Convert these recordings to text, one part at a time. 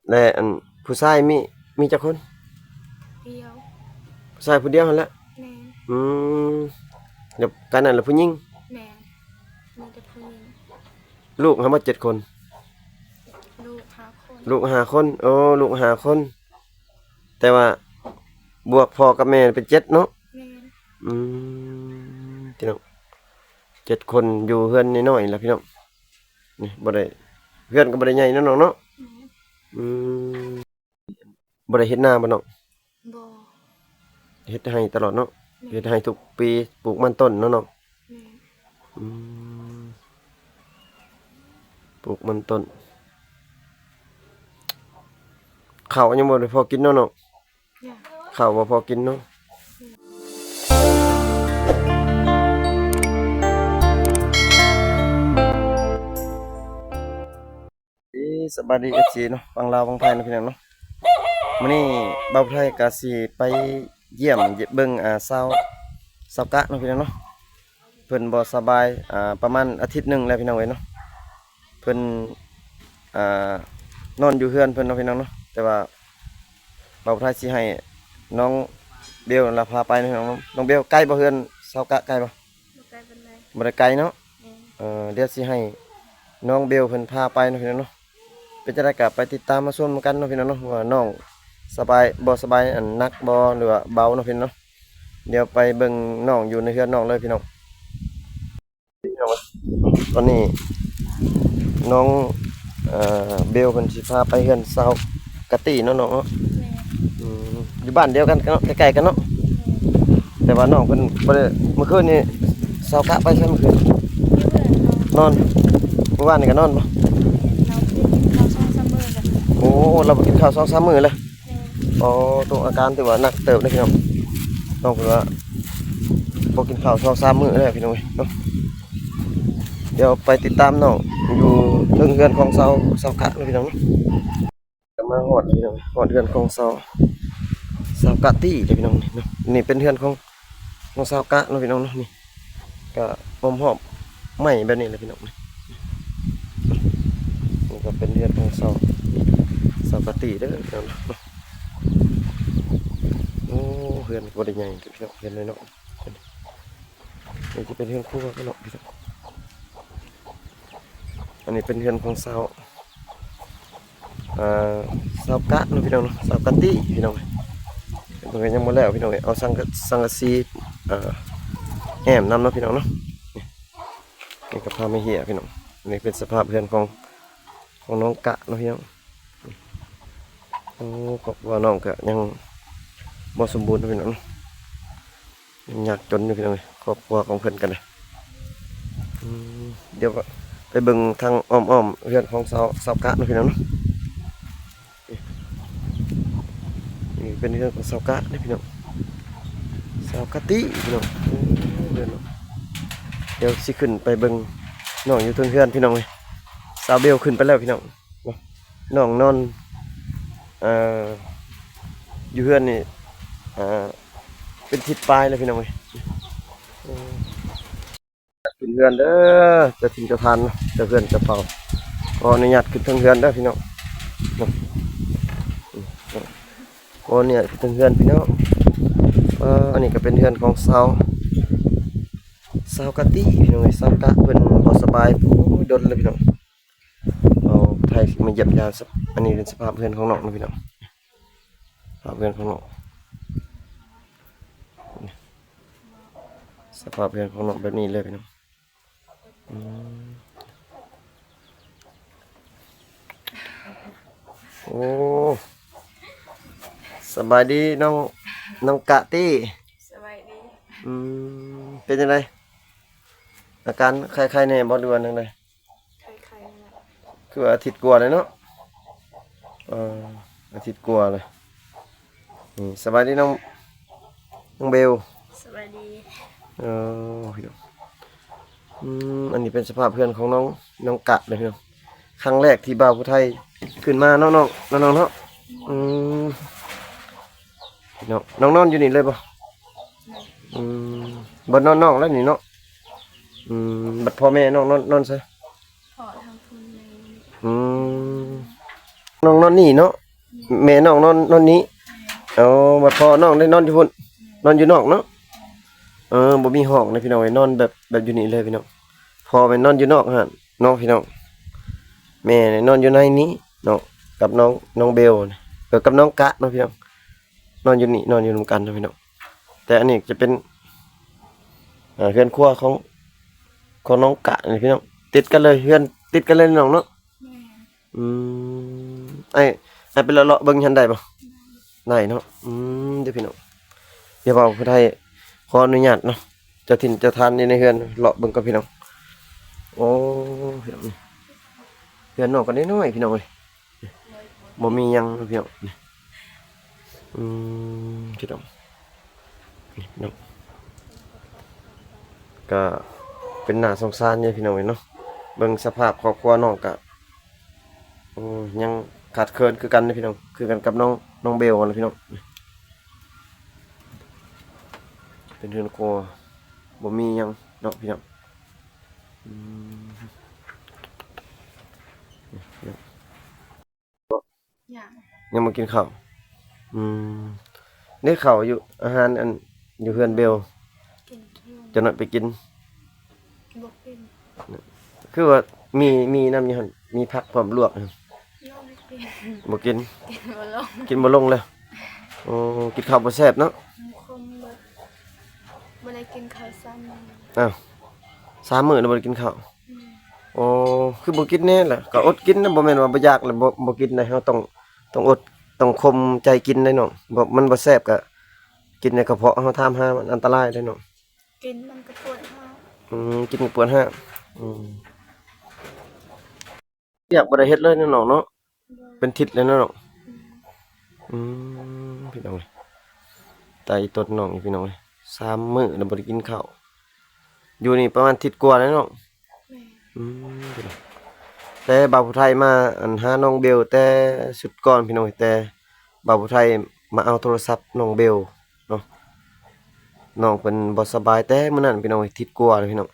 ແລະ ອັນ ຜູ້ຊາຍມີ ມີຈັກຄົນ? ດຽວ ຜູ້ຊາຍຜູ້ດຽວຫັ້ນແຫຼະ. ແມ່ນ. ອືມ ແລ້ວການນັ້ນລະຜູ້ຍິງ? ແມ່ນ ມີແຕ່ຜູ້ຍິງ. ລູກຫັ້ນບໍ່ເຈັດຄົນ? ລູກຫ້າຄົນ. ລູກຫ້າຄົນ. ໂອ້ ລູກຫ້າຄົນ ແຕ່ວ່າບວກພໍ່ກັບແມ່ເປັນເຈັດເນາະ? ແມ່ນ. ອືມ ພີ່ນ້ອງ ເຈັດຄົນ ຢູ່ເຮືອນນ້ອຍໆລະພີ່ນ້ອງ. ນີ້ບໍ່ໄດ້ ເຮືອນກໍບໍ່ໄດ້ໃຫຍ່ເນາະນ້ອງເນາະ. ແມ່ນ. ອືມ ບໍ່ໄດ້ເຮັດນາບໍ່ນ້ອງ? ບໍ່. ເຮັດໄຮ່ຕະຫຼອດເນາະ? ແມ່ນ. ເຮັດໄຮ່ທຸກປີ ປູກມັນຕົ້ນເນາະນ້ອງ? ແມ່ນ. ອືມ ປູກມັນຕົ້ນ ເຂົ້າຍັງບໍ່ໄດ້ພໍກິນເນາະນ້ອງ? ເຂົ້າບໍ່ພໍກິນເນາະ. ເອີ ສະບາຍດີ ເອັຟຊີ ເນາະ ຝັ່ງລາວຝັ່ງໄທເນາະ ພີ່ນ້ອງເນາະ. ມື້ນີ້ບ່າວໄທກະຊິໄປຢ້ຽມເບິ່ງ ອ່າ ຊາວ ຊາວກະເນາະ ພີ່ນ້ອງເນາະ. ເພິ່ນບໍ່ສະບາຍ ອ່າ ປະມານອາທິດໜຶ່ງແລ້ວ ພີ່ນ້ອງເອີຍເນາະ. ເພິ່ນ ອ່າ ນອນຢູ່ເຮືອນເພິ່ນເນາະ ພີ່ນ້ອງເນາະ. ແຕ່ວ່າບ່າວໄທຊິໃຫ້ນ້ອງເບວລະພາໄປເນາະ ພີ່ນ້ອງເນາະ. ນ້ອງເບວ ໄກບໍ່ ເຮືອນຊາວກະ ໄກບໍ່? ບໍ່ໄກປານໃດ. ບໍ່ໄດ້ໄກເນາະ? ແມ່ນ. ເອີ ດຽວຊິໃຫ້ນ້ອງເບວເພິ່ນພາໄປເນາະ ພີ່ນ້ອງເນາະ. ເປັນຈັ່ງໃດກໍໄປຕິດຕາມມາຊົມນຳກັນເນາະ ພີ່ນ້ອງເນາະ ວ່ານ້ອງສະບາຍ ບໍ່ສະບາຍ ອັນ ໜັກບໍ່ ຫຼືວ່າເບົາເນາະ ພີ່ນ້ອງເນາະ. ດຽວໄປເບິ່ງນ້ອງຢູ່ໃນເຮືອນນ້ອງເລີຍ ພີ່ນ້ອງ. ຕອນນີ້ນ້ອງ ເອີ ເບວເພິ່ນຊິພາໄປເຮືອນຊາວກະຕິເນາະນ້ອງເນາະ. ແມ່ນ. ອືມ ຢູ່ບ້ານດຽວກັນເນາະ ໃກ້ໆກັນເນາະ. ແມ່ນ. ແຕ່ວ່ານ້ອງເພິ່ນບໍ່ໄດ້ ມື້ຄືນນີ້ຊາວກະໄປໃສມື້ຄືນ? ຢູ່ເຮືອນເນາະ. ນອນ. ມື້ວານນີ້ກໍນອນບໍ່? ແມ່ນ. ລາວບໍ່ໄດ້ກິນເຂົ້າສອງສາມມື້ແລ້ວ. ໂອ້ ລາວບໍ່ກິນເຂົ້າສອງສາມມື້ແລ້ວ. ອໍ ໂຕ ອາການຖືວ່າໜັກເຕີບເດ້ພີ່ນ້ອງ. ນ້ອງເພິ່ນວ່າບໍ່ກິນເຂົ້າສອງສາມມື້ແລ້ວພີ່ນ້ອງເອີຍເນາະ. ດຽວໄປຕິດຕາມນ້ອງຢູ່ເທິງເຮືອນຂອງຊາວ ຊາວກະເນາະພີ່ນ້ອງເນາະ. ກໍມາຮອດແລ້ວພີ່ນ້ອງ ຮອດເຮືອນຂອງຊາວ ຊາວກະຕິເດ້ພີ່ນ້ອງເນາະ. ນີ້ເປັນເຮືອນຂອງ ຂອງຊາວກະເນາະພີ່ນ້ອງເນາະ. ນີ້ ກະອ້ອມຮອບໄມ້ແບບນີ້ແຫຼະພີ່ນ້ອງ. ນີ້ກະເປັນເຮືອນຂອງຊາວ ຊາວກະຕິເດີພີ່ນ້ອງເນາະ. ໂອ້ ເຮືອນກໍບໍ່ໄດ້ໃຫຍ່ພີ່ນ້ອງ ເຮືອນນ້ອຍໆ. ນີ້ຈະເປັນເຮືອນຄົວພີ່ນ້ອງ. ອັນນີ້ເປັນເຮືອນຂອງຊາວ ເອີ ຊາວກະເນາະພີ່ນ້ອງເນາະ ຊາວກະຕິພີ່ນ້ອງ. ເພິ່ນກໍຍັງບໍ່ແລ້ວພີ່ນ້ອງເອີຍ ເອົາສັງກະ ສັງກະສີ ເອີ ແອ້ມນຳເນາະພີ່ນ້ອງເນາະ. ນີ້ ນີ້ກໍພາມາເຫຍພີ່ນ້ອງ. ນີ້ເປັນສະພາບເຮືອນຂອງ ຂອງນ້ອງກະເນາະພີ່ນ້ອງ. ໂອ້ ຄອບຄົວນ້ອງກໍຍັງບໍ່ສົມບູນເນາະພີ່ນ້ອງເນາະ. ຍັງຍາກຈົນຢູ່ພີ່ນ້ອງເອີຍ ຄອບຄົວຂອງເພິ່ນກໍໄດ້. ອືມ ດຽວໄປເບິ່ງທາງອ້ອມໆເຮືອນຂອງຊາວ ຊາວກະເນາະພີ່ນ້ອງເນາະ. ນີ້ເປັນເຮືອນຂອງຊາວກະເດ້ພີ່ນ້ອງ ຊາວກະຕິພີ່ນ້ອງ. ໂອ້ ເຮືອນເນາະ. ດຽວຊິຂຶ້ນໄປເບິ່ງນ້ອງຢູ່ເທິງເຮືອນພີ່ນ້ອງເອີຍ. ສາວເບວຂຶ້ນໄປແລ້ວພີ່ນ້ອງ. ນ້ອງນອນ ເອີ ຢູ່ເຮືອນນີ້ ເອີ ເປັນທິດປາຍແລ້ວພີ່ນ້ອງເອີຍ. ຂຶ້ນເຮືອນເດີ ເຈົ້າຖິ່ນເຈົ້າຖານ ເຈົ້າເຮືອນເຈົ້າເຜົ່າ. ຂໍອະນຸຍາດຂຶ້ນເທິງເຮືອນເດີພີ່ນ້ອງ. ຂໍອະນຸຍາດຂຶ້ນເທິງເຮືອນພີ່ນ້ອງ. ອັນນີ້ກໍເປັນເຮືອນຂອງຊາວ ຊາວກະຕິພີ່ນ້ອງເອີຍ. ຊາວກະເພິ່ນບໍ່ສະບາຍ ໂອ້ຍ ດົນແລ້ວພີ່ນ້ອງ. ເອົາໄທມາຢ້ຽມຢາມ. ອັນນີ້ເປັນສະພາບເຮືອນຂອງນ້ອງເນາະພີ່ນ້ອງ. ສະພາບເຮືອນຂອງນ້ອງ ສະພາບເຮືອນຂອງນ້ອງແບບນີ້ເລີຍພີ່ນ້ອງ. ອືມ ໂອ້ ສະບາຍດີນ້ອງ ນ້ອງກະຕິ. ສະບາຍດີ. ອືມ ເປັນຈັ່ງໃດ ອາການໄຂ້ໆແດ່ບໍ່ ຫຼືວ່າຈັ່ງໃດ? ໄຂ້ໆ ຄືວ່າອາທິດກວ່າແລ້ວເນາະ. ເອີ ອາທິດກວ່າແລ້ວ. ນີ້ ສະບາຍດີນ້ອງ ນ້ອງເບວ. ສະບາຍດີ. ເອີ ອືມ ອັນນີ້ເປັນສະພາບເຮືອນຂອງນ້ອງ ນ້ອງກະເດີພີ່ນ້ອງ. ຄັ້ງແລກທີ່ບ່າວຜູ້ໄທຂຶ້ນມາເນາະ ນ້ອງ ນ້ອງເນາະ. ອືມ ນ້ອງ ນ້ອງນອນຢູ່ນີ້ເລີຍບໍ່? ອືມ ບໍ່ນອນນອກແລ້ວນີ້ເນາະ. ອືມ ບັດພໍ່ແມ່ນ້ອງນອນ ນອນໃສ? ພໍ່ທາງພຸ້ນແມ່. ອືມ ນ້ອງນອນນີ້ເນາະ ແມ່ນ້ອງນອນ ນອນນີ້. ເອົາ ບັດພໍ່ນ້ອງໄດ້ນອນຢູ່ພຸ້ນ ນອນຢູ່ນອກເນາະ. ເອີ ບໍ່ມີຫ້ອງເດ້ພີ່ນ້ອງເອີຍ ນອນແບບ ແບບຢູ່ນີ້ເລີຍພີ່ນ້ອງ. ພໍ່ແມ່ນນອນຢູ່ນອກຫັ້ນເນາະພີ່ນ້ອງ ແມ່ນອນຢູ່ໃນນີ້ເນາະ ກັບນ້ອງ ນ້ອງເບວ ເອີ ກັບນ້ອງກະເນາະພີ່ນ້ອງ. ນອນຢູ່ນີ້ ນອນຢູ່ນຳກັນເນາະພີ່ນ້ອງ. ແຕ່ອັນນີ້ຈະເປັນ ເອີ ເຮືອນຄົວຂອງ ຂອງນ້ອງກະນີ້ພີ່ນ້ອງ ຕິດກັນເລີຍ ເຮືອນຕິດກັນເລີຍນ້ອງເນາະ. ແມ່ນ. ອືມ ອ້າຍ ອ້າຍໄປເລາະໆເບິ່ງຫັ້ນໄດ້ບໍ່? ໄດ້ເນາະ. ອືມ ເດີພີ່ນ້ອງ ດຽວບ່າວຜູ້ໄທຂໍອະນຸຍາດເນາະ ເຈົ້າຖິ່ນເຈົ້າຖານຢູ່ໃນເຮືອນ ເລາະເບິ່ງກ່ອນພີ່ນ້ອງ. ໂອ້ ພີ່ນ້ອງ ເຮືອນນ້ອງກໍນ້ອຍໆ ພີ່ນ້ອງເອີຍ ບໍ່ມີຫຍັງເນາະພີ່ນ້ອງ. ອືມ ພີ່ນ້ອງ ນີ້ພີ່ນ້ອງ ກໍເປັນໜ້າສົງສານຢູ່ພີ່ນ້ອງເອີຍເນາະ. ເບິ່ງສະພາບຄອບຄົວນ້ອງກໍ ໂອ້ ຍັງຂາດເຂີນຄືກັນເດ້ພີ່ນ້ອງ ຄືກັນກັບນ້ອງ ນ້ອງເບວຫັ້ນແຫຼະພີ່ນ້ອງ. ເປັນເຮືອນຄົວ ບໍ່ມີຫຍັງເນາະພີ່ນ້ອງ. ອືມ ຍັງ ຍັງບໍ່ກິນເຂົ້າ. ອືມ ໄດ້ເຂົ້າຢູ່ ອາຫານອັນຢູ່ເຮືອນເບວ ກິນຢູ່ ຈັກໜ້ອຍໄປກິນ. ບໍ່ເປັນ ຄືວ່າມີ ມີນຳຢູ່ຫັ້ນ ມີຜັກພ້ອມລວກ. ບໍ່ເປັນ ບໍ່ກິນ ກິນບໍ່ລົງ ກິນບໍ່ລົງແລ້ວ. ໂອ້ ກິນເຂົ້າບໍ່ແຊບເນາະ. ຄົນບໍ່ ບໍ່ໄດ້ກິນເຂົ້າສາມມື້. ອ້າວ ສາມມື້ແລ້ວບໍ່ໄດ້ກິນເຂົ້າ. ອືມ ໂອ້ ຄືບໍ່ກິນແດ່ລະ ກໍອົດກິນນະ ບໍ່ແມ່ນວ່າບໍ່ຢາກແລ້ວບໍ່ ບໍ່ກິນໄດ໋. ເຮົາຕ້ອງ ຕ້ອງອົດ ຕ້ອງຂົ່ມໃຈກິນໄດ໋ນ້ອງ ບໍ່ ມັນບໍ່ແຊບ ກໍກິນໃນກະເພາະເຮົາ ຖາມຫາມັນອັນຕະລາຍເດ້ນ້ອງ. ກິນມັນກໍປວດຮ້າວ. ອືມ ກິນກໍປວດຮ້າວ. ອືມ ວຽກບໍ່ໄດ້ເຮັດເລີຍເນາະນ້ອງເນາະ. ບໍ່ ເປັນທິດແລ້ວເນາະນ້ອງ. ອືມ ອືມ ພີ່ນ້ອງເອີຍ ຕາອີຕົນນ້ອງນີ້ພີ່ນ້ອງເອີຍ ສາມມື້ແລ້ວບໍ່ໄດ້ກິນເຂົ້າ. ຢູ່ນີ້ປະມານທິດກວ່າແລ້ວນ້ອງ. ແມ່ນ. ອືມ ພີ່ນ້ອງ ແຕ່ບ່າວຜູ້ໄທມາ ອັນ ຫານ້ອງເບວແຕ່ຊຸດກ່ອນພີ່ນ້ອງເອີຍ ແຕ່ບ່າວຜູ້ໄທມາເອົາໂທລະສັບນ້ອງເບວເນາະ. ນ້ອງເພິ່ນບໍ່ສະບາຍແຕ່ມື້ນັ້ນພີ່ນ້ອງເອີຍ ທິດກວ່າແລ້ວພີ່ນ້ອງ.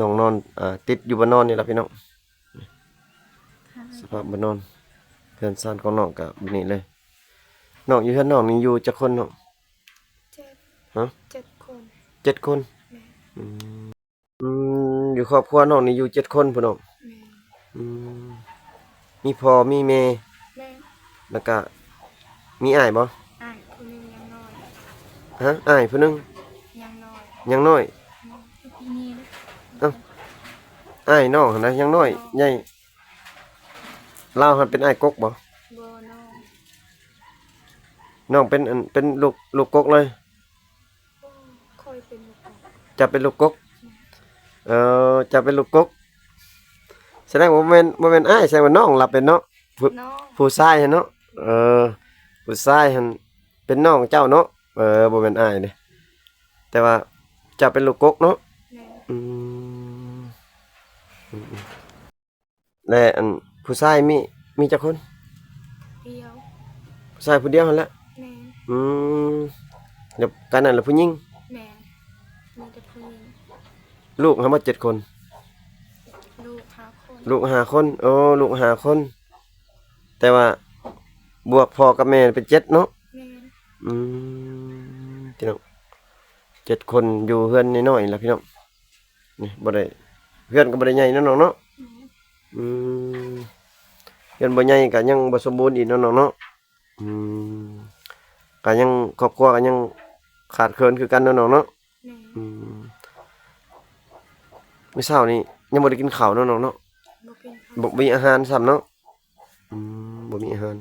ນ້ອງນອນ ອ່າ ຕິດຢູ່ບ່ອນນອນນີ້ລະພີ່ນ້ອງ. ສະພາບບ່ອນນອນ ເຮືອນຊານຂອງນ້ອງກະແບບນີ້ເລີຍ. ນ້ອງຢູ່ເຮືອນນ້ອງນີ້ຢູ່ຈັກຄົນນ້ອງ? ເຈັດ. ຮະ? ເຈັດຄົນ. ເຈັດຄົນ. ແມ່ນ. ອືມ ອືມ ຢູ່ຄອບຄົວນ້ອງນີ້ຢູ່ເຈັດຄົນພຸ້ນເນາະ. ແມ່ນ. ອືມ ມີພໍ່ມີແມ່. ແມ່ນ. ແລ້ວກະມີອ້າຍບໍ່? ອ້າຍຜູ້ໜຶ່ງຍັງນ້ອຍ. ຮະ? ອ້າຍຜູ້ໜຶ່ງຍັງນ້ອຍ. ຍັງນ້ອຍ. ອືມ ເອົ້າ ອ້າຍນ້ອງຫັ້ນນະຍັງນ້ອຍ. ນ້ອງ ໃຫຍ່ ລາວຫັ້ນເປັນອ້າຍກົກບໍ່? ບໍ່ ນ້ອງ. ນ້ອງເປັນ ອັນ ເປັນລູກ ລູກກົກເລີຍ. ຂ້ອຍເປັນລູກກົກ. ເຈົ້າເປັນລູກກົກ. ເອີ ເຈົ້າເປັນລູກກົກ ສະແດງວ່າບໍ່ແມ່ນ ບໍ່ແມ່ນອ້າຍ ສະແດງວ່ານ້ອງລະເປັນເນາະ. ຜູ້ ນ້ອງ ຜູ້ຊາຍຫັ້ນເນາະ. ເອີ ຜູ້ຊາຍຫັ້ນເປັນນ້ອງເຈົ້າເນາະ. ເອີ ບໍ່ແມ່ນອ້າຍເດ້ ແຕ່ວ່າເຈົ້າເປັນລູກກົກເນາະ. ແມ່ນ. ອືມ ອືມ ແລະ ອັນ ຜູ້ຊາຍມີ ມີຈັກຄົນ? ດຽວ. ຜູ້ຊາຍຜູ້ດຽວຫັ້ນແຫຼະ. ແມ່ນ. ອືມ ແລ້ວການນັ້ນລະຜູ້ຍິງ? ແມ່ນ ມີແຕ່ຜູ້ຍິງ. ລູກຫັ້ນບໍ່ເຈັດຄົນ? ລູກຫ້າຄົນ. ລູກຫ້າຄົນ. ໂອ້ ລູກຫ້າຄົນ ແຕ່ວ່າບວກພໍ່ກັບແມ່ເປັນເຈັດເນາະ. ແມ່ນ. ອືມ ພີ່ນ້ອງ ເຈັດຄົນຢູ່ເຮືອນນ້ອຍໆລະພີ່ນ້ອງ. ນີ້ບໍ່ໄດ້ ເຮືອນກໍບໍ່ໄດ້ໃຫຍ່ເນາະນ້ອງເນາະ. ແມ່ນ. ອືມ ເຮືອນບໍ່ໃຫຍ່ກໍຍັງບໍ່ສົມບູນອີກເນາະນ້ອງເນາະ. ອືມ ກໍຍັງ ຄອບຄົວກໍຍັງຂາດເຂີນຄືກັນເນາະນ້ອງເນາະ. ແມ່ນ. ອືມ ມື້ເຊົ້ານີ້ຍັງບໍ່ໄດ້ກິນເຂົ້າເນາະນ້ອງເນາະ. ບໍ່ກິນເຂົ້າ. ບໍ່ມີອາຫານຊ້ຳເນາະ. ອືມ ບໍ່ມີອາຫານ.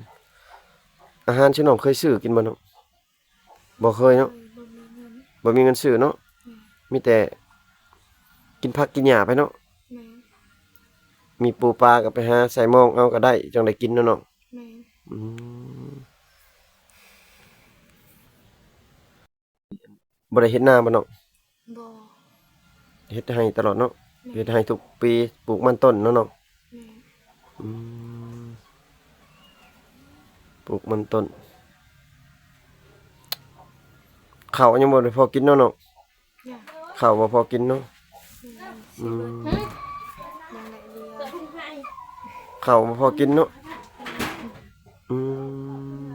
ອາຫານຊື່ນ້ອງເຄີຍຊື້ກິນບໍ່ນ້ອງ? ບໍ່ເຄີຍເນາະ. ບໍ່ມີເງິນ. ບໍ່ມີເງິນຊື້ເນາະ. ແມ່ນ. ມີແຕ່ກິນຜັກກິນຫຍ້າໄປເນາະ. ແມ່ນ. ມີປູປາກໍໄປຫາໃສ່ມອງເອົາກໍໄດ້ ຈັ່ງໄດ້ກິນເນາະນ້ອງ. ແມ່ນ. ອືມ ບໍ່ໄດ້ເຮັດນາບໍ່ນ້ອງ? ບໍ່. ເຮັດໄຮ່ຕະຫຼອດເນາະ. ແມ່ນ. ເຮັດໄຮ່ທຸກປີ ປູກມັນຕົ້ນເນາະນ້ອງ. ແມ່ນ. ອືມ ປູກມັນຕົ້ນ. ເຂົ້າຍັງບໍ່ໄດ້ພໍກິນເນາະນ້ອງ. ເຂົ້າບໍ່ພໍກິນເນາະ. ອືມ ເຂົ້າບໍ່ພໍກິນເນາະ. ອືມ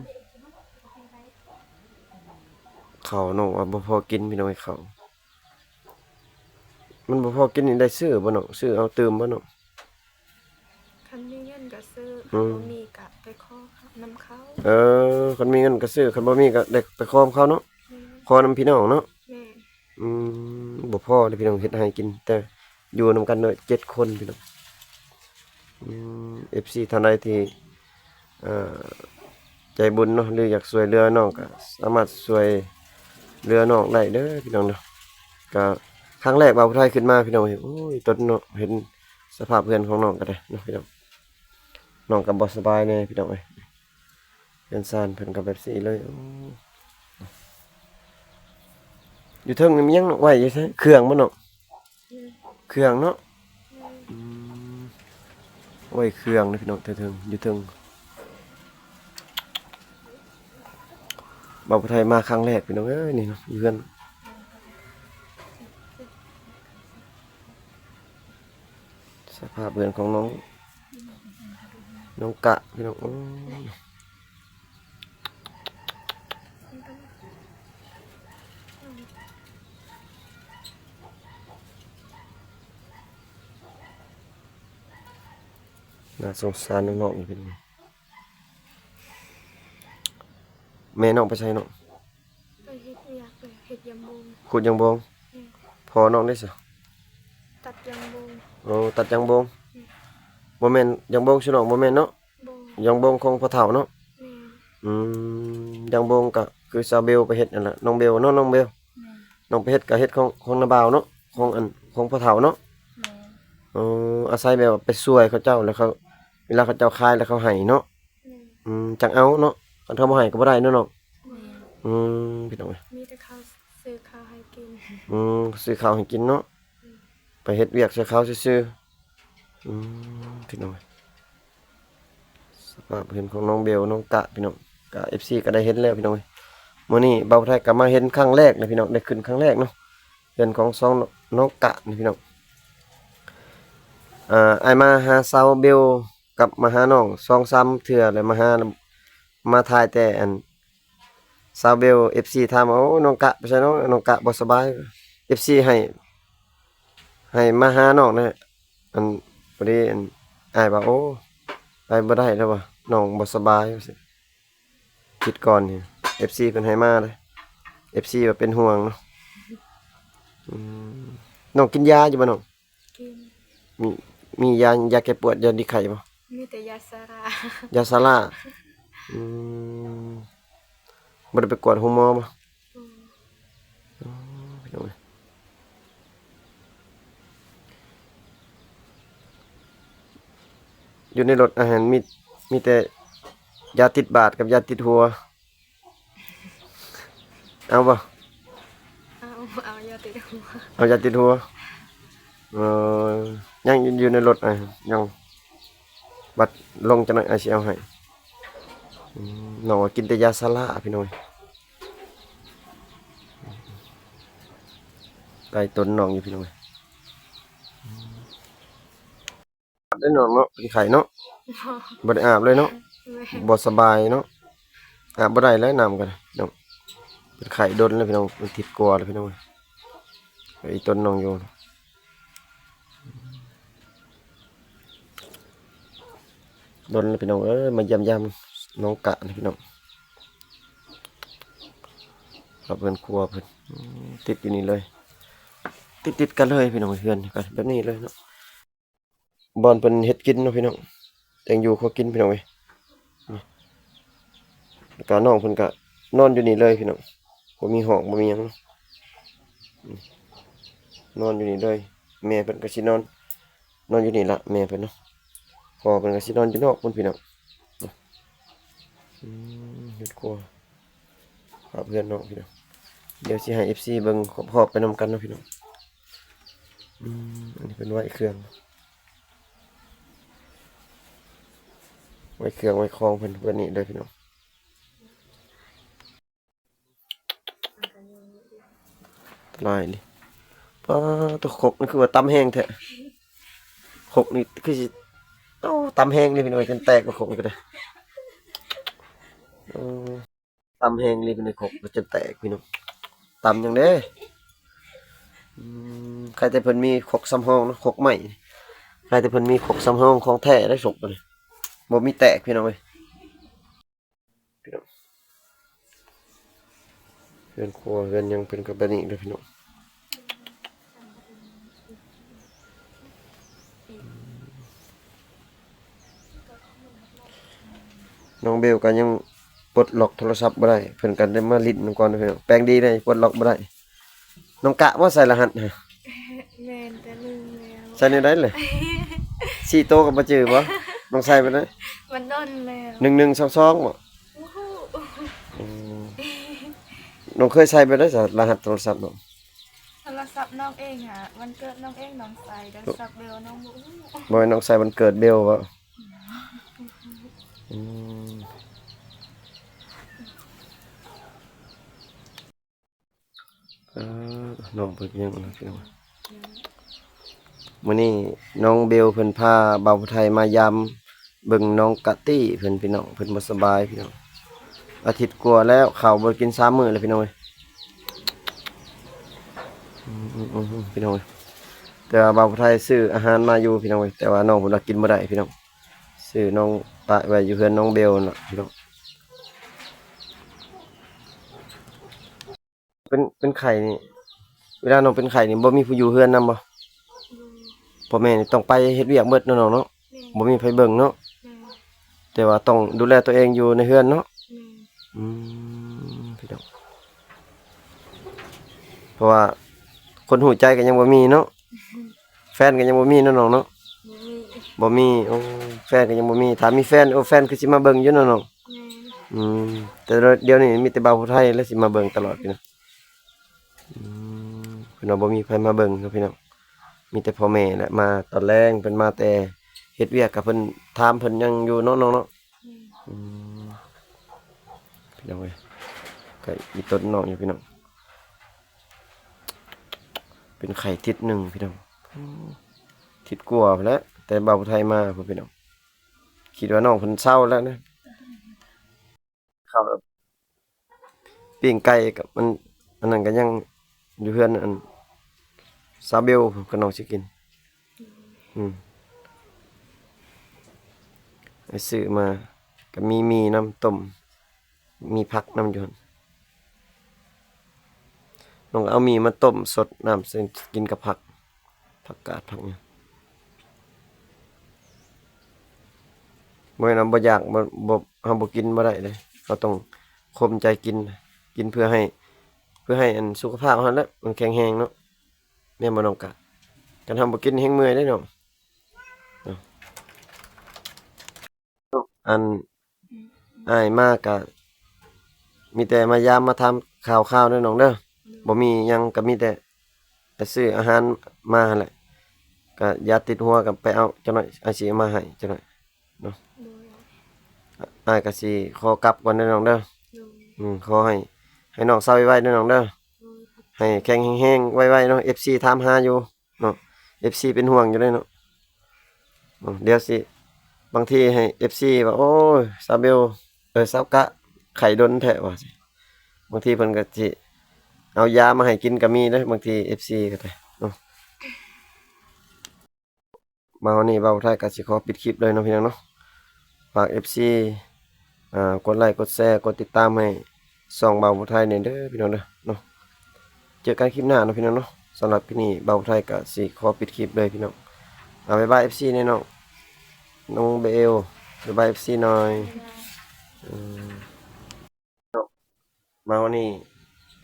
ເຂົ້ານ້ອງວ່າບໍ່ພໍກິນພີ່ນ້ອງເອີຍ ເຂົ້າ ມັນບໍ່ພໍກິນນີ້ໄດ້ຊື້ບໍ່ນ້ອງ? ຊື້ເອົາຕື່ມບໍ່ນ້ອງ? ຄັນມີເງິນກໍຊື້ ອືມ ຄັນບໍ່ມີກໍໄປຂໍນຳເຂົາ. ເອີ ຄັນມີເງິນກໍຊື້ ຄັນບໍ່ມີກໍໄດ້ໄປຂໍນຳເຂົາເນາະ. ແມ່ນ ຂໍນຳພີ່ນ້ອງເນາະ. ແມ່ນ ອືມ ບໍ່ພໍເດ້ພີ່ນ້ອງ ເຮັດໃຫ້ກິນ ແຕ່ຢູ່ນຳກັນເນາະ ເຈັດຄົນພີ່ນ້ອງ. ອືມ ເອັຟຊີ ທ່ານໃດທີ່ ເອີ ໃຈບຸນເນາະ ຫຼືຢາກຊ່ວຍເຫຼືອນ້ອງ ກໍສາມາດຊ່ວຍເຫຼືອນ້ອງໄດ້ເດີພີ່ນ້ອງເດີ. ກໍຄັ້ງແລກບ່າວຜູ້ໄທຂຶ້ນມາພີ່ນ້ອງເອີຍ ໂອ້ຍ ຕົນເນາະ ເຫັນສະພາບເຮືອນຂອງນ້ອງກໍໄດ້ເນາະພີ່ນ້ອງ. ນ້ອງກໍບໍ່ສະບາຍແດ່ພີ່ນ້ອງເອີຍ ເຮືອນຊານເພິ່ນກໍແບບຊີ້ເລີຍ. ໂອ້ ຢູ່ເທິງນີ້ມີຫຍັງເນາະ ໄວ້ຢູ່ໃສ? ເຄື່ອງບໍ່ເນາະ? ອືມ ເຄື່ອງເນາະ. ອືມ ອືມ ໄວ້ເຄື່ອງເດ້ພີ່ນ້ອງ ເທິງໆ ຢູ່ເທິງ. ບ່າວຜູ້ໄທມາຄັ້ງແລກພີ່ນ້ອງເອີຍ ນີ້ເນາະ ຢູ່ເຮືອນ ສະພາບເຮືອນຂອງນ້ອງ ນ້ອງກະພີ່ນ້ອງ. ໂອ້ ໜ້າສົງສານນ້ອງໆ ຢູ່ເປັນ ແມ່ນ້ອງໄປໃສນ້ອງ? ໄປເຮັດວຽກ ໄປເຮັດຢາງບົງ ຂູດຢາງບົງ. ແມ່ນ ພໍ່ນ້ອງເດຊະ? ຕັດຢາງບົງ. ໂອ້ ຕັດຢາງບົງ. ແມ່ນ ບໍ່ແມ່ນຢາງບົງຊື່ນ້ອງ ບໍ່ແມ່ນເນາະ? ບໍ່ ຢາງບົງຂອງພໍ່ເຖົ້າເນາະ. ແມ່ນ ອືມ ຢາງບົງກໍຄືສາວເບວໄປເຮັດນັ້ນລະ ນ້ອງເບວເນາະ ນ້ອງເບວ. ແມ່ນ ນ້ອງໄປເຮັດກໍເຮັດຂອງ ຂອງນ້າບ່າວເນາະ ຂອງອັນ ຂອງພໍ່ເຖົ້າເນາະ. ແມ່ນ ເອີ ອາໄສແບບວ່າໄປຊ່ວຍເຂົາເຈົ້າ ແລ້ວເຂົາ ເວລາເຂົາເຈົ້າຂາຍແລ້ວເຂົາໃຫ້ເນາະ. ແມ່ນ ອືມ ຈັ່ງເອົາເນາະ ຄັນເຂົາບໍ່ໃຫ້ກໍບໍ່ໄດ້ເນາະນ້ອງ. ແມ່ນ ອືມ ພີ່ນ້ອງເອີຍ ມີແຕ່ເຂົາຊື້ເຂົ້າໃຫ້ກິນ. ອືມ ຊື້ເຂົ້າໃຫ້ກິນເນາະ. ອືມ ໄປເຮັດວຽກຊ່ວຍເຂົາຊື່ໆ. ອືມ ພີ່ນ້ອງເອີຍ ສະພາບເຮືອນຂອງນ້ອງເບວ ນ້ອງກະ ພີ່ນ້ອງ ກະ ເອັຟຊີ ກໍໄດ້ເຫັນແລ້ວພີ່ນ້ອງເອີຍ. ມື້ນີ້ບ່າວໄທກໍມາເຫັນຄັ້ງແລກນະພີ່ນ້ອງ ໄດ້ຂຶ້ນຄັ້ງແລກເນາະ ເຮືອນຂອງສອງນ້ອງກະນີ້ພີ່ນ້ອງ. ອ່າ ອ້າຍມາຫາສາວເບວກັບມາຫານ້ອງສອງສາມເທື່ອແລ້ວ ມາຫາ ມາຖ່າຍແຕ່ອັນ ສາວເບວ ເອັຟຊີ ຖາມວ່າ ໂອ້ ນ້ອງກະໄປໃສເນາະ ນ້ອງກະບໍ່ສະບາຍ. ເອັຟຊີ ໃຫ້ ໃຫ້ມາຫານ້ອງແດ່ ອັນ ພໍດີ ອັນ ອ້າຍວ່າ ໂອ້ ໄປບໍ່ໄດ້ແລ້ວວ່າ ນ້ອງບໍ່ສະບາຍ ວ່າຊັ້ນ. ທິດກ່ອນນີ້ ເອັຟຊີ ເພິ່ນໃຫ້ມາເດ້ ເອັຟຊີ ວ່າເປັນຫ່ວງເນາະ. ອືມ ນ້ອງກິນຢາຢູ່ບໍ່ນ້ອງ? ກິນ ມີ ມີຢາ ຢາແກ້ປວດ ຢາດີໄຂ້ບໍ່? ມີແຕ່ຢາຊາລາ. ຢາຊາລາ. ອືມ ບໍ່ໄດ້ໄປກວດໂຮງໝໍບໍ່? ບໍ່. ອໍ ພີ່ນ້ອງເອີຍ ຢູ່ໃນລົດອາຫານ ມີ ມີແຕ່ຢາຕິດບາດກັບຢາຕິດຫົວ. ເອົາບໍ່? ເອົາ ເອົາຢາຕິດຫົວ. ເອົາຢາຕິດຫົວ. ເອີ ຍັງຢູ່ໃນລົດ ອ່າ ຍັງ ບັດລົງຈັກໜ້ອຍ ອ້າຍຊິເອົາໃຫ້. ອືມ ນ້ອງວ່າກິນແຕ່ຢາຊາລາ ພີ່ນ້ອງເອີຍ. ໄກ່ຕົນນ້ອງຢູ່ ພີ່ນ້ອງເອີຍ. ອາບໄດ້ນ້ອງເນາະ ເປັນໄຂ້ເນາະ. ບໍ່ ບໍ່ໄດ້ອາບເລີຍເນາະ. ແມ່ນ ບໍ່ສະບາຍເນາະ ອາບບໍ່ໄດ້ແລ້ວນ້ຳກໍໄດ້ເນາະ. ເປັນໄຂ້ດົນແລ້ວ ພີ່ນ້ອງ ມັນທິດກວ່າແລ້ວ ພີ່ນ້ອງເອີຍ. ອີ່ຕົນນ້ອງຢູ່ ດົນແລ້ວ ພີ່ນ້ອງເອີຍ ມາຢ້ຽມຢາມນ້ອງກະນີ້ ພີ່ນ້ອງ. ເຮືອນຄົວເພິ່ນ ອືມ ຕິດຢູ່ນີ້ເລີຍ ຕິດໆກັນເລີຍ ພີ່ນ້ອງ ເຮືອນກັນແບບນີ້ເລີຍເນາະ. ບ່ອນເພິ່ນເຮັດກິນເນາະ ພີ່ນ້ອງ ແຕ່ງຢູ່ຄົວກິນ ພີ່ນ້ອງເອີຍ. ນີ້ ແລ້ວກະນ້ອງເພິ່ນກະນອນຢູ່ນີ້ເລີຍ ພີ່ນ້ອງ ບໍ່ມີຫ້ອງ ບໍ່ມີຫຍັງເນາະ. ນີ້ ນອນຢູ່ນີ້ເລີຍ ແມ່ເພິ່ນກະຊິນອນ ນອນຢູ່ນີ້ລະ ແມ່ເພິ່ນເນາະ. ພໍ່ເພິ່ນກະຊິນອນຢູ່ນອກພຸ້ນ ພີ່ນ້ອງ. ອືມ ເຮືອນຄົວ ພາບເຮືອນນ້ອງ ພີ່ນ້ອງ. ດຽວຊິໃຫ້ເອັຟຊີເບິ່ງຮອບໆໄປນຳກັນເນາະ ພີ່ນ້ອງ. ອືມ ອັນນີ້ເພິ່ນໄວ້ເຄື່ອງ ໄວ້ເຄື່ອງໄວ້ຂອງເພິ່ນ ເພິ່ນນີ້ເດີ ພີ່ນ້ອງ. ຫຼາຍນີ້ ປ້າ ໂຕ ຄົກນີ້ຄືວ່າຕຳແຮງແທ້. ຄົກນີ້ຄືຊິ ໂອ້ ຕຳແຮງເດ ພີ່ນ້ອງ ຈົນແຕກ ຄົກນີ້ກໍໄດ້. ເອີ ຕຳແຮງອີ່ຫຼີ ເປັນໄດ້ຄົກຈົນແຕກພີ່ນ້ອງ. ຕຳຫຍັງເດ້? ອືມ ໃຄແຕ່ເພິ່ນມີຄົກສຳຮອງເນາະ ຄົກໄມ້ ໃຄແຕ່ເພິ່ນມີຄົກສຳຮອງຂອງແທ້ໄດ້ສົກ ບໍ່ມີແຕກພີ່ນ້ອງເອີຍ. ພີ່ນ້ອງ ເຮືອນຄົວເຮືອນຫຍັງເພິ່ນກໍແບບນີ້ເດີ້ພີ່ນ້ອງ. ນ້ອງເບວກໍຍັງປົດລັອກໂທລະສັບບໍ່ໄດ້ ເພິ່ນກໍໄດ້ມາຫຼິ້ນນຳກ່ອນເດີ້ພີ່ນ້ອງ. ແປງດີເດ້ ປົດລັອກບໍ່ໄດ້. ນ້ອງກະບໍ່ໃສ່ລະຫັດ? ແມ່ນ ແຕ່ໜຶ່ງແລ້ວ. ໃສ່ແນວໃດເລີຍ? ສີ່ໂຕກໍບໍ່ຈື່ບໍ່? ນ້ອງໃສ່ໄປໄດ້? ມັນດົນແລ້ວ. ໜຶ່ງໜຶ່ງສອງສອງບໍ່? ບໍ່ຮູ້. ອືມ ນ້ອງເຄີຍໃສ່ໄປໄດ້ສະ ລະຫັດໂທລະສັບນ້ອງ? ໂທລະສັບນ້ອງເອງຫາ ວັນເກີດນ້ອງເອງນ້ອງໃສ່ ໂທລະສັບເບວນ້ອງບໍ່ຮູ້. ບໍ່ແມ່ນນ້ອງໃສ່ວັນເກີດເບວບໍ່? ອືມ ເອີ ນ້ອງເພິ່ນຍັງນະພີ່ນ້ອງ. ມື້ນີ້ນ້ອງເບວເພິ່ນພາບ່າວຜູ້ໄທມາຢາມເບິ່ງນ້ອງກະຕິເພິ່ນພີ່ນ້ອງ. ເພິ່ນບໍ່ສະບາຍພີ່ນ້ອງ ອາທິດກວ່າແລ້ວ ເຂົ້າບໍ່ໄດ້ກິນສາມມື້ແລ້ວພີ່ນ້ອງເອີຍ. ອືມ ອືມ ອືມ ພີ່ນ້ອງເອີຍ ແຕ່ວ່າບ່າວຜູ້ໄທຊື້ອາຫານມາຢູ່ພີ່ນ້ອງເອີຍ ແຕ່ວ່ານ້ອງເພິ່ນວ່າກິນບໍ່ໄດ້ພີ່ນ້ອງ. ຊື້ນ້ອງປະໄວ້ຢູ່ເຮືອນນ້ອງເບວນັ້ນລະພີ່ນ້ອງ. ເປັນ ເປັນໄຂ້ນີ້ ເວລານ້ອງເປັນໄຂ້ນີ້ ບໍ່ມີຜູ້ຢູ່ເຮືອນນຳບໍ່? ອືມ ພໍ່ແມ່ນີ້ຕ້ອງໄປເຮັດວຽກເບິດເນາະນ້ອງເນາະ. ແມ່ນ ບໍ່ມີໃຜເບິ່ງເນາະ. ແມ່ນ ແຕ່ວ່າຕ້ອງດູແລຕົວເອງຢູ່ໃນເຮືອນເນາະ. ແມ່ນ ອືມ ພີ່ນ້ອງ ເພາະວ່າຄົນຮູ້ໃຈກໍຍັງບໍ່ມີເນາະ. ແຟນກໍຍັງບໍ່ມີເນາະນ້ອງເນາະ. ບໍ່ມີ ບໍ່ມີ. ໂອ້ ແຟນກໍຍັງບໍ່ມີ ຖ້າມີແຟນ ໂອ້ ແຟນຄືຊິມາເບິ່ງຢູ່ເນາະນ້ອງ. ແມ່ນ ອືມ ແຕ່ດຽວນີ້ມີແຕ່ບ່າວຜູ້ໄທແຫຼະຊິມາເບິ່ງຕະຫຼອດພີ່ນ້ອງ. ອືມ ເພິ່ນວ່າບໍ່ມີໃຜມາເບິ່ງເນາະພີ່ນ້ອງ ມີແຕ່ພໍ່ແມ່ແຫຼະມາຕອນແລງ. ເພິ່ນມາແຕ່ເຮັດວຽກ ກໍເພິ່ນຖາມເພິ່ນຫຍັງຢູ່ເນາະນ້ອງເນາະ. ແມ່ນ ອືມ ພີ່ນ້ອງເອີຍ ກໍອີ່ຕົນນ້ອງຢູ່ພີ່ນ້ອງ. ເປັນໄຂ້ທິດໜຶ່ງພີ່ນ້ອງ ທິດກວ່າພຸ້ນແຫຼະ ແຕ່ບ່າວຜູ້ໄທມາພຸ້ນພີ່ນ້ອງ. ຄິດວ່ານ້ອງເພິ່ນເຊົາແລ້ວນະ. ເຂົ້າແລ້ວ ປີ້ງໄກ່ກັບມັນ ອັນນັ້ນກໍຍັງຢູ່ເຮືອນ ອັນ ສາວເບວ ກໍນ້ອງຊິກິນ. ອືມ ໄປຊື້ມາ ກໍມີໝີ່ນຳ ຕົ້ມ ມີຜັກນຳຢູ່ຫັ້ນ. ນ້ອງເອົາໝີ່ມາຕົ້ມສົດນ້ຳໃສ່ກິນກັບຜັກ ຜັກກາດ ຜັກຫຍັງ. ບໍ່ແມ່ນວ່າບໍ່ຢາກ ບໍ່ ບໍ່ ເຮົາບໍ່ກິນບໍ່ໄດ້ເດ້ ເຮົາຕ້ອງຂົ່ມໃຈກິນ ກິນເພື່ອໃຫ້ ເພື່ອໃຫ້ອັນສຸຂະພາບເຮົາແຫຼະ ມັນແຂງແຮງເນາະ. ແມ່ນບໍ່ນ້ອງກະ? ຄັນເຮົາບໍ່ກິນແຮງເມື່ອຍເດ້ນ້ອງ. ອັນ ອືມ ອ້າຍມາກະມີແຕ່ມາຢາມມາຖາມຂ່າວໆເດີນ້ອງເດີ. ໂດຍ ບໍ່ມີຫຍັງ ກະມີແຕ່ໄປຊື້ອາຫານມາຫັ້ນແຫຼະ ກະຢ່າຕິດຫົວ ກະໄປເອົາຈັກໜ້ອຍ ອ້າຍຊິເອົາມາໃຫ້ຈັກໜ້ອຍເນາະ. ໂດຍ ອ້າຍກະຊິຂໍກັບກ່ອນເດີນ້ອງເດີ. ໂດຍ ອືມ ຂໍໃຫ້ ໃຫ້ນ້ອງເຊົາໄວໆເດີນ້ອງເດີ. ໂດຍ ໃຫ້ແຂງແຮງໄວໆເນາະ ເອັຟຊີຖາມຫາຢູ່. ເນາະ ເອັຟຊີເປັນຫ່ວງຢູ່ເດ້ເນາະ. ເນາະ ດຽວຊິ ບາງທີໃຫ້ເອັຟຊີວ່າ ໂອ້ຍ ສາວເບວ ເອີ ສາວກະ ໄຂ້ດົນແທ້ວ່າຊິ ບາງທີເພິ່ນກໍຊິເອົາຢາມາໃຫ້ກິນກໍມີເດ້ ບາງທີເອັຟຊີກໍໄດ້ເນາະ. ມາຮອດນີ້ບ່າວໄທກໍຊິຂໍປິດຄລິບເລີຍເນາະ ພີ່ນ້ອງເນາະ. ຝາກເອັຟຊີ ອ່າ ກົດໄລ ກົດແຊ ກົດຕິດຕາມໃຫ້ຊ່ອງບ່າວຜູ້ໄທແດ່ເດີພີ່ນ້ອງເດີເນາະ. ເຈີກັນຄລິບໜ້າເນາະພີ່ນ້ອງເນາະ. ສຳລັບຄລິບນີ້ບ່າວຜູ້ໄທກໍຊິຂໍປິດຄລິບເລີຍພີ່ນ້ອງ. ອາ ບາຍບາຍເອັຟຊີແດ່ນ້ອງ ນ້ອງເບວ ບາຍບາຍເອັຟຊີໜ່ອຍ. ບາຍບາຍ ເອີ ມາຮອດນີ້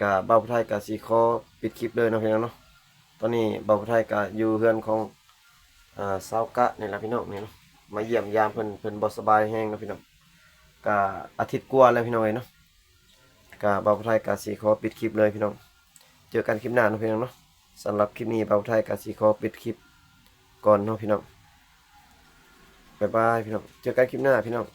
ກະບ່າວຜູ້ໄທກະຊິຂໍປິດຄລິບເລີຍເນາະພີ່ນ້ອງເນາະ. ຕອນນີ້ບ່າວຜູ້ໄທກະຢູ່ເຮືອນຂອງ ອ່າ ສາວກະນີ້ລະພີ່ນ້ອງ ນີ້ເນາະ ມາຢ້ຽມຢາມເພິ່ນ ເພິ່ນບໍ່ສະບາຍແຮງເນາະພີ່ນ້ອງ. ກະອາທິດກວ່າແລ້ວພີ່ນ້ອງເອີຍເນາະ. ກະບ່າວຜູ້ໄທກະຊິຂໍປິດຄລິບເລີຍພີ່ນ້ອງ. ເຈີກັນຄລິບໜ້າເນາະພີ່ນ້ອງເນາະ. ສຳລັບຄລິບນີ້ບ່າວຜູ້ໄທກະຊິຂໍປິດຄລິບກ່ອນເນາະພີ່ນ້ອງ. ບາຍບາຍພີ່ນ້ອງ ເຈີກັນຄລິບໜ້າພີ່ນ້ອງ.